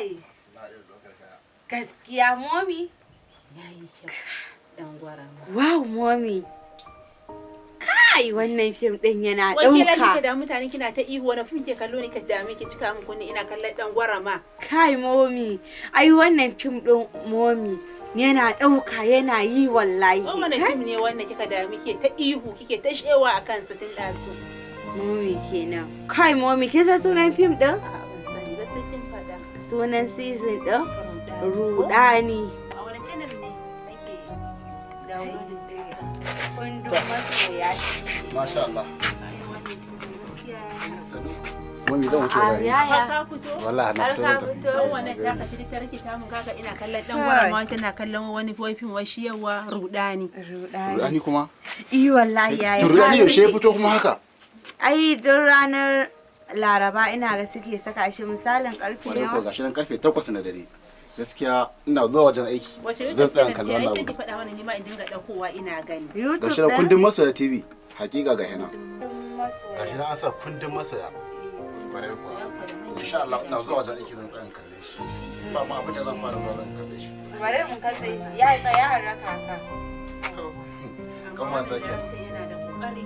Kai. Gaskiya, Mommy. Yayi kyau. Dan gwara ma. Wow, Mommy. Kai, wannan fim din yana Wai ke ɗauka. kike da mutane kina ta ihu, wani fim ke kallo ne ka dame ki cika min kunne ina kallon Dan gwara ma. Kai, Mommy, ai wannan fim din, Mommy, yana ɗauka, yana yi wallahi. Wani Kai, fim ne wannan kika dame kike ta ihu kike ta shewa a kansa tun ɗazu? Mommy kenan. Kai, Mommy, kin san sunan fim din? A'a, ban sani ba, sai kin faɗa. Sunan season din Rudani. Rudani. A wani channel ne ake downloading ɗinsa? Kundin Masoya. Masha Allah. Ai wannan fim ɗin gaskiya. Mami, zan wuce A wallahi. yaya. Ka fito? Wallahi na Har fito ka zan tafi. fito? Kan wannan ta ka ci ta rikita mun kaka ina kallon Dan gwara ma, tana kallon wani fim wai shi yawa Rudani. Rudani. Rudani kuma? Eh wallahi, yaya. To Rudani yaushe ya fito kuma haka? Ai duk ranar Laraba ina ga suke saka shi, misalin karfe Kwarai ko nawa? gashi nan karfe 8 na dare. Gaskiya ina zuwa wajen aiki. Wace Zan YouTube tsaya in channel kalli ce? Ai wannan sai ki abu. faɗa mana ni ma in dinga ɗaukowa ina gani. YouTube Gashi nan din? Kundin Masoya TV. Hakika ga hina. Kundin Masoya. Gashi nan an sa Kundin Masoya. Kwarai kuwa. Insha Allah ina zuwa wajen aiki zan tsaya in kalle shi. Ba ma abin da zan fara zuwa zan kalle shi. Bari mu katse ya tsaya a raka ka. To, kanwata kenan. Yana da kokari.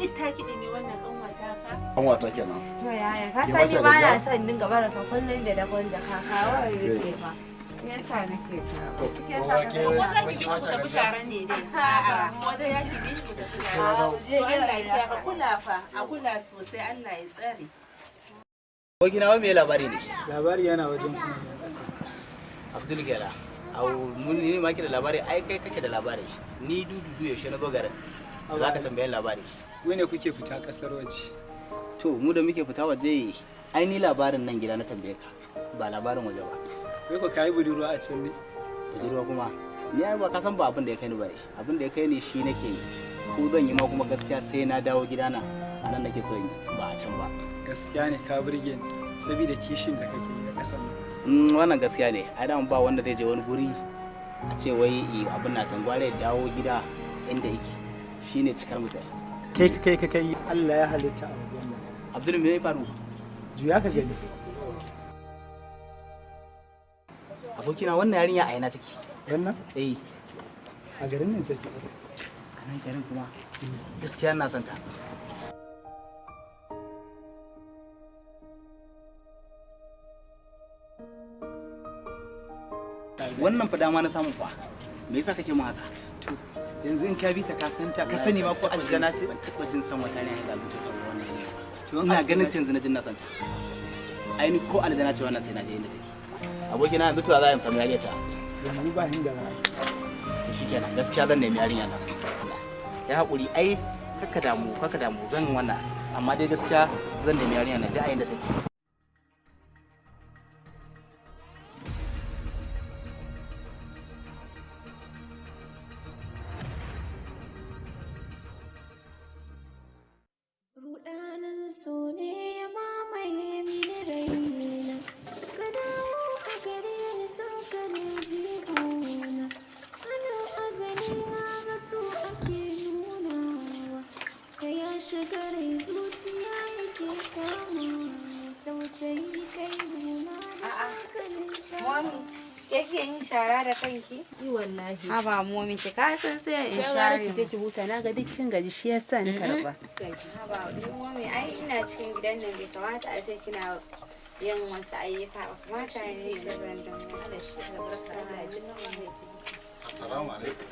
Ita kiɗi ne wannan kanwata ka. Kanwata kenan. To yaya, ka Ki sani mata ba na gajiya? son dinga baraka kullum da dakon da kakawa yake ba. Yasa nake To, kawo. Shi yasa kowa ka ke ga- Ko za ki bi shi ku mata tafi gajiya? tare ne dai. A'a, wanda ya ki bi shi ku tafi tare. To Allah ya kiyaye, ka kula fa, a kula sosai, Allah ya tsare. Abokina, wai me labari ne? Labari yana wajen kuma yan ƙasa. Abdul Gela. Au, mun ne ma ke da labari, ai kai kake da labari. Ni dududu yaushe na zo garin? Za ka tambaye labari. Wai ne kuke fita ƙasar waje? To, mu da muke fita waje, ai ni labarin nan gida na tambaye ka, ba labarin waje ba. Wai ko kayi budurwa a can ne? Budurwa kuma? Ni ai ba ka san ba abin da ya kai ni bare. Abin da ya kai ni shi nake yi. Ko zan yi ma kuma gaskiya sai na dawo gidana. A nan nake so yi, ba a can ba. Gaskiya ne, ka burge ni saboda kishin da kake yi da ƙasar nan. Wannan gaskiya ne. Ai dama ba wanda zai je wani guri a ce wai abin na can, gware ya dawo gida inda yake. Shine cikar mutane. Kai kai kai kai, Allah ya halitta a wajen nan. Abdul, me ya faru? Juya ka gani. Abokina, wannan yarinya a ina take? Wannan? Eh. A garin nan take. A nan garin kuma? Gaskiya ina son ta. Wannan fa dama na samu fa. Me yasa kake mun haka? To, yanzu in ka bi ta ka san ta, ka sani ma ko aljana ce? Ban taɓa jin san wata ne a ga ta wannan yarinya. To, in Ina aljana ganin ce- ta yanzu na jin na san ta. Ai ni ko aljana ce wannan sai na je inda take. Abokina, yanzu to za a samu yarinya ta? Yanzu ba inda za a yi. To shikenan, gaskiya zan nemi yarinya ta. Ya haƙuri, ai kakka damu, kakka damu, zan wannan, amma dai gaskiya zan nemi yarinya na da inda take. Rudanin so ne ya mamaye mini raina. Ka dawo a gare ni, son ka ne jigona. Ana ajali na ga so ake nunawa. Ka ya shiga rai, zuciya yake kamawa. Tausayi kai nuna da hankalin sa. Mommy, yake yin shara da kanki? Yi wallahi. Haba Mommy, ki ka san sai in Shawara share. ki je ki huta, na ga duk kin gaji, shi yasa ni karba. Haba ni Mommy, ai ina cikin gidan nan bai kamata a ce kina yin wasu ayyuka ba. Kamata ne ce zan dinga. Allah shi albarka, Allah ya ji kan mahaifi. Assalamu alaikum.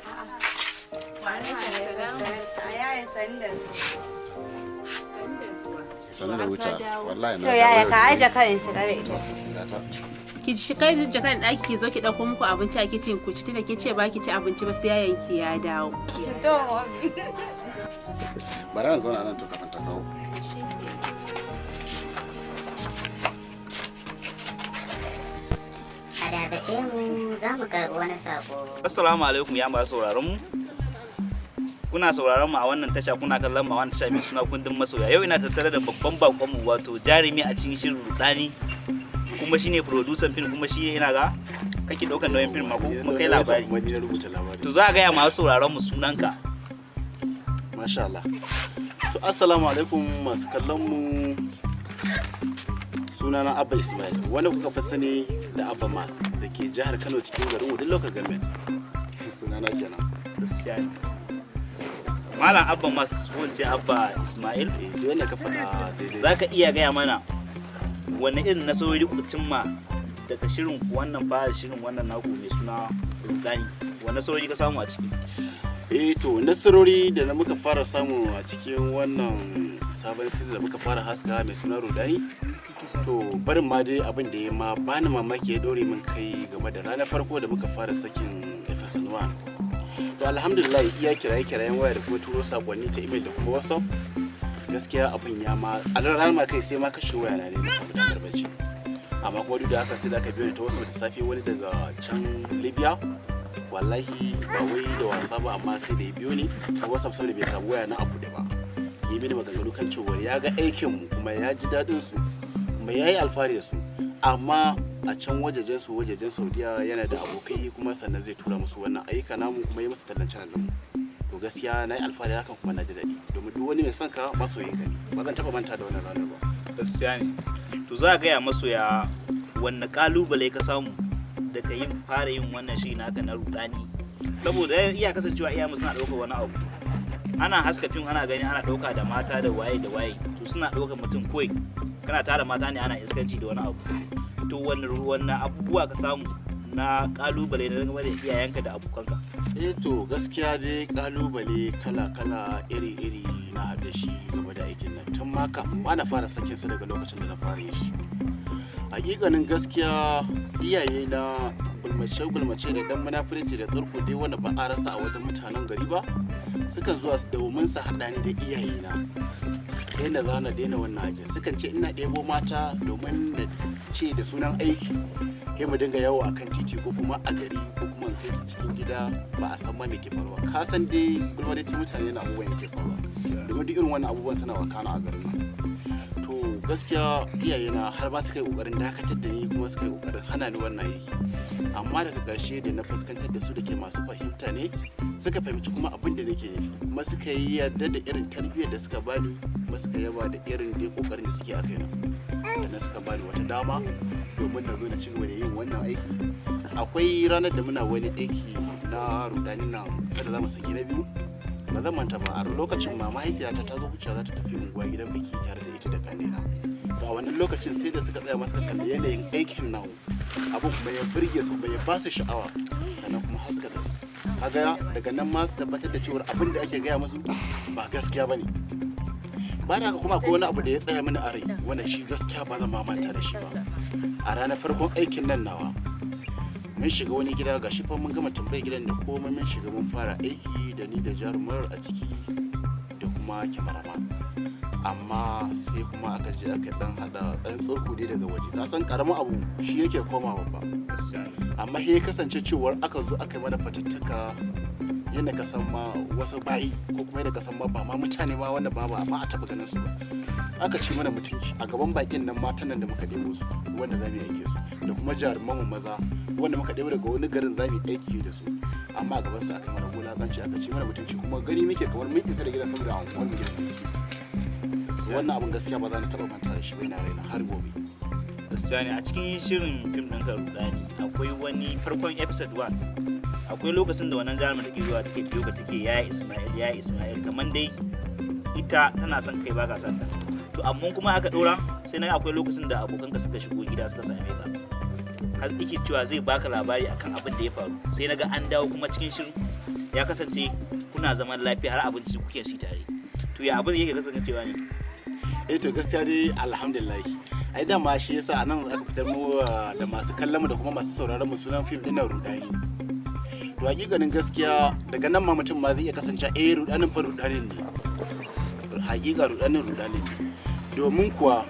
Wa alaikum salam. A yaya, sani da su. Sani da zuwa. Sanu da wuta. Wallahi na To yaya, dawo ka yau aje da kan in shiga da ita. wuri. Gata. Ki shi kai jakan ɗaki, ki zo ki ɗauko muku abinci a kicin ku ci, tunda kin ce ba ki ci abinci ba sai yayanki ya dawo. To Mommy. Bari an zauna nan to kafin ta kawo. A dakace mu, za mu karɓi wani sako. Assalamu alaikum ya masu sauraron mu. Kuna sauraron mu a wannan tasha, kuna kallon mu a wannan tasha mai suna Kundin Masoya. Yau ina tattare da babban bakon mu, wato jarumi a cikin shirin Rudani. Kuma shine producer film, kuma shi ina ga kake daukan nauyin film ma ko kuma kai labari. Kuma ni na rubuta labari. To za a gaya masu sauraron mu sunanka. Masha Allah. To, assalamu alaikum masu kallon mu. Sunana Abba Ismail, wanda kuka fi sani da Abba Mas, da ke jihar Kano cikin garin Wudil Local Government. Sunana kenan. Gaskiya ne. Malam Abba Mas, ko in ce Abba Ismail, Duk wanda ka faɗa daidai. Za ka iya gaya mana wanne irin nasarori kuka cimma daga shirin ku wannan, fara shirin wannan naku mai suna Rudani? Wanne nasarori ka samu a ciki? Eh to, nasarori da na muka fara samu a cikin wannan sabon season da muka fara haska mai suna Rudani, to barin ma dai abin da ya ma bani mamaki ya dore min kai game da ranar farko da muka fara sakin FSN 1. To alhamdulillah, iya kiraye kirayen waya da kuma turo sakonni ta email da kuma WhatsApp, gaskiya abin ya ma a ranar ma kai sai ma kashe waya na ne na samu damar bacci. Amma kuma duk da haka, sai da aka biyo ni ta WhatsApp da safe, wani daga can Libya, wallahi ba wai da wasa ba, amma sai da ya biyo ni ta WhatsApp saboda bai samu waya na abu da ba, yi mini maganganu kan cewa ya ga aikin mu kuma ya ji daɗin su kuma ya yi alfahari da su, amma a can wajejen su, wajejen Saudiya, yana da abokai kuma sannan zai tura musu wannan ayyuka namu kuma yi musu tallan channel mu. To gaskiya na yi alfahari hakan kuma na ji daɗi, domin duk wani mai son ka masoyin ka ne. Ba zan taɓa manta da wannan ranar ba. Gaskiya ne. To za a gaya masoya wanne kalubale ka samu daga yin fara yin wannan shiri naka na Rudani? Saboda iya kasancewa iya suna ɗaukar wani abu, ana haska fim, ana gani ana ɗauka da mata da waye da waye, to suna ɗaukar mutum kawai kana tara mata ne ana iskanci da wani abu. To wannan abubuwa ka samu na kalubale na game da iyayenka da abokanka? Eh to, gaskiya dai kalubale kala-kala, iri-iri na haɗe shi game da aikin nan tun ma kafin ma na fara sakin sa. Daga lokacin da na fara yin shi, hakikanin gaskiya iyaye na gulmace-gulmace da dan munafurci da tsarku dai wanda ba a rasa a wajen mutanen gari ba, sukan zuwa domin su haɗa ni da iyaye na daina za na daina wannan aikin. Sukan ce ina ɗebo mata domin na ce da sunan aiki sai mu dinga yawo akan titi ko kuma a gari ko kuma in kai su cikin gida, ba a san ma me ke faruwa. Ka san dai gulma dai ta mutane na abubuwan ke faruwa, domin duk irin wannan abubuwan suna wakana a garin nan. To gaskiya iyayena har ma suka yi kokarin dakatar da ni kuma suka yi kokarin hana ni wannan aiki, amma daga ƙarshe da na fuskantar da su, da ke masu fahimta ne, suka fahimci kuma abin da nake nufi, kuma suka yi yarda da irin tarbiyyar da suka bani, kuma suka yaba da irin dai kokarin da suke a kaina, sannan suka bani wata dama domin na zo na ci gaba da yin wannan aiki. Akwai ranar da muna wani aiki na Rudani nan, sai da za mu saki na biyu, ba zan manta ba, a lokacin ma mahaifiyata ta zo wucewa za ta tafi unguwa gidan biki tare da ita da kanina. To a wannan lokacin sai da suka tsaya masu kalli yanayin aikin nan, abin kuma ya burge su kuma ya ba su sha'awa, sannan kuma har suka tafi. Kaga daga nan ma su tabbatar da cewa abin da ake gaya musu ba gaskiya bane. Ba da haka kuma akwai wani abu da ya tsaya mini a rai, wannan shi gaskiya ba zan ma manta da shi ba. A ranar farkon aikin nan nawa, mun shiga wani gida, ga shi fa mun gama tambayar gidan da komai, mun shiga mun fara aiki da ni da jarumar a ciki da kuma kyamaraman, amma sai kuma aka je aka dan hada dan tsurku dai daga waje. Ka san karamin abu shi yake koma babba, amma sai ya kasance cewar aka zo aka yi mana fatattaka yadda ka san ma wasu bayi, ko kuma yadda ka san ma ba ma mutane ma wanda ba ba ma a taba ganin su ba. Aka ci mana mutunci a gaban bakin nan, matan nan da muka ɗebo su wanda za mu yi aike su, da kuma jaruman mu maza wanda muka ɗebo daga wani garin za mu yi aiki da su, amma a gaban su aka mana wulakanci, aka ci mana mutunci, kuma gani muke kamar mun isa da gidan saboda anguwar mu gidan yake. Wannan abun gaskiya ba za na taɓa manta da shi ba, yana raina har gobe. Gaskiya ne. A cikin shirin fim ɗin ka Rudani, akwai wani farkon episode 1, akwai lokacin da wannan jarumin take zuwa take biyo ka, take "Ya Ismail, ya Ismail", kamar dai ita tana son kai baka son ta. To amma kuma aka dora sai na akwai lokacin da abokanka suka shigo gida suka same ka, har yake cewa zai baka labari akan abin da ya faru. Sai naga an dawo kuma cikin shirin ya kasance kuna zaman lafiya, har abinci kuke ci tare. To ya abin yake kasancewa ne? Eh to, gaskiya dai alhamdulillah, ai dama shi yasa anan aka fitar mu da masu kallon mu da kuma masu sauraron mu sunan fim din nan Rudani. To hakikanin gaskiya daga nan ma mutum ma zai iya kasance eh, Rudanin fa rudanin ne, hakika rudanin rudanin ne, domin kuwa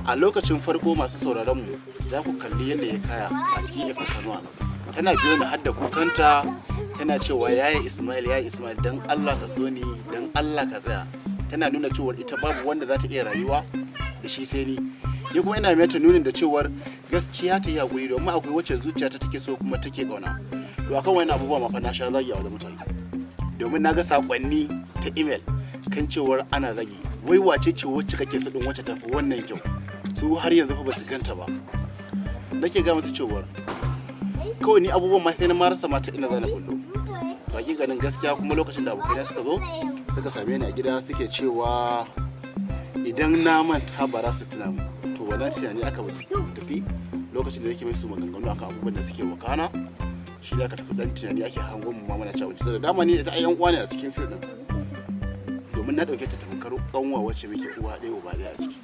a lokacin farko, masu sauraron mu za ku kalli yadda ya kaya a cikin efan sanuwa, tana biyo ni har da kukanta, tana cewa "Yaya Ismail, yaya Ismail, dan Allah ka so ni, dan Allah ka tsaya." Tana nuna cewar ita babu wanda za ta iya rayuwa da shi sai ni. Ni kuma ina mata nunin da cewar gaskiya ta yi hakuri, domin akwai wacce zuciya ta take so kuma take kauna. To akan wani abubuwa ma fa na sha zagi a wajen mutane, domin na ga sakonni ta email kan cewar ana zagi, wai wace ce wacce kake so din, wacce tafi wannan kyau? Su har yanzu fa ba su ganta ba. Nake ga musu cewar kawai ni abubuwan ma sai na marasa mata ina zana kullu. Hakikanin gaskiya kuma lokacin da abokaina suka zo suka same ni a gida suke cewa idan na manta ba za su tuna mu. To wannan tunani aka tafi lokacin da nake mai su maganganu akan abubuwan da suke wakana, shi da aka tafi dan tunani ake hangon mu ma muna ci abinci. Da dama ni ita ai yan uwa ne a cikin fim din, domin na dauke ta tamkar kanwa wacce muke uwa ɗaya uba ɗaya a ciki.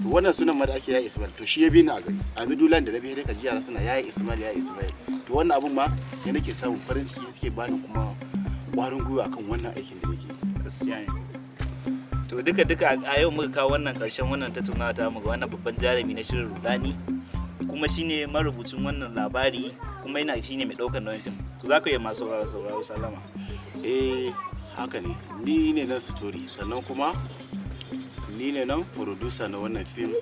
To wannan sunan ma da ake Yaya Ismail, to shi ya bi ni a gari. A yanzu dulan da na bi dai ka ji yara suna Yaya Ismail, Yaya Ismail. To wannan abun ma ya nake samun farin ciki, suke bani kuma ƙwarin gwiwa akan wannan aikin da nake. Gaskiya ne. To duka duka a yau muka kawo wannan ƙarshen wannan tattaunawa ta mu ga wannan babban jarumi na shirin Rudani, kuma shine marubucin wannan labari, kuma yana shine mai ɗaukar nauyin fim. To za ka iya masu sauraro sauraro sallama. Eh haka ne, ni ne nan story, sannan kuma ni ne nan producer na wannan fim.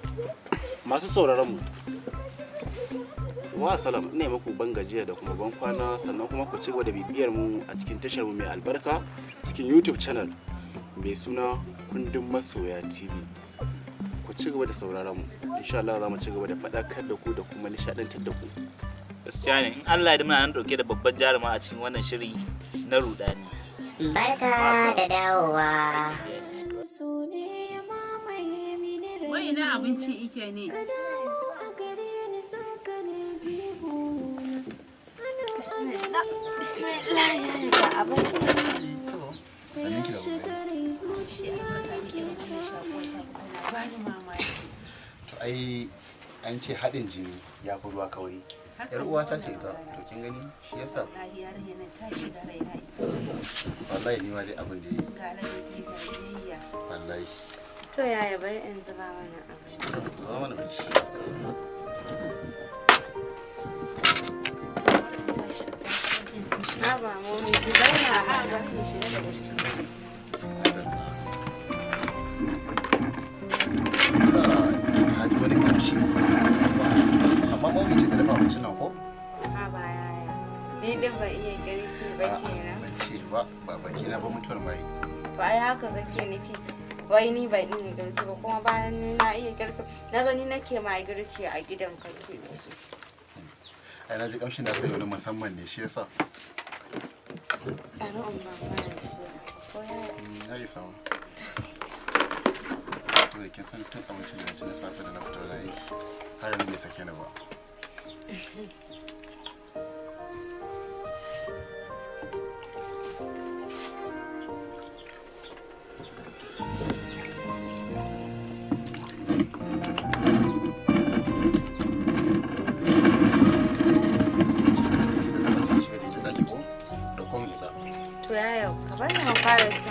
Masu sauraron mu wa salam, ina muku ban gajiya da kuma ban kwana, sannan kuma ku ci gaba da bibiyar mu a cikin tashar mu mai albarka cikin YouTube channel mai suna Kundin Masoya TV. Ku ci gaba da sauraron mu, insha Allah za mu ci gaba da faɗakar da ku da kuma nishaɗantar da ku. Gaskiya ne, in Allah ya yarda muna nan ɗauke da babbar jaruma a cikin wannan shiri na Rudani. Barka da dawowa. So ne ya mamaye mini raina. Wai ina abinci ike ne? Ka dawo a gare ni son ka ne jigona. Ana Bismillah ya ga abinci. Sannin ki da ya shiga kokari. rai zuciya ke Bani mamaki. To ai an ce haɗin jini ya fi ruwa kauri. Yar uwata ce ita, to kin gani shi yasa. Wallahi yarinya nan ta shiga raina Ismail. Wallahi ni ma dai abin da yi Ga ladabi ga biyayya. wallahi. To yaya bari in zuba mana abinci. Zama mana mace. Haba momi ki zauna A'a mana. bari in shiga daga ciki. Ka ji wani kamshi sama. Amma mami ce ta dafa abincin nan ko? Haba yaya. Ni din ban iya girki ba kenan. Ban ce ba, ba baki na ba mutuwar mai. To ai haka kake nufi. Wai ni ban iya girki ba, kuma bayan ni na iya girki. Na gani nake ma girki a gidan kake ci. Ai na ji kamshin na sai wani musamman ne shi yasa. Bari in ban mana shi. Ko yaya? Ya isa ma. Saboda kin san tun abincin da na ci na safe da na fito na aiki har yanzu bai sake ni ba. To yaya ka bari mu fara ci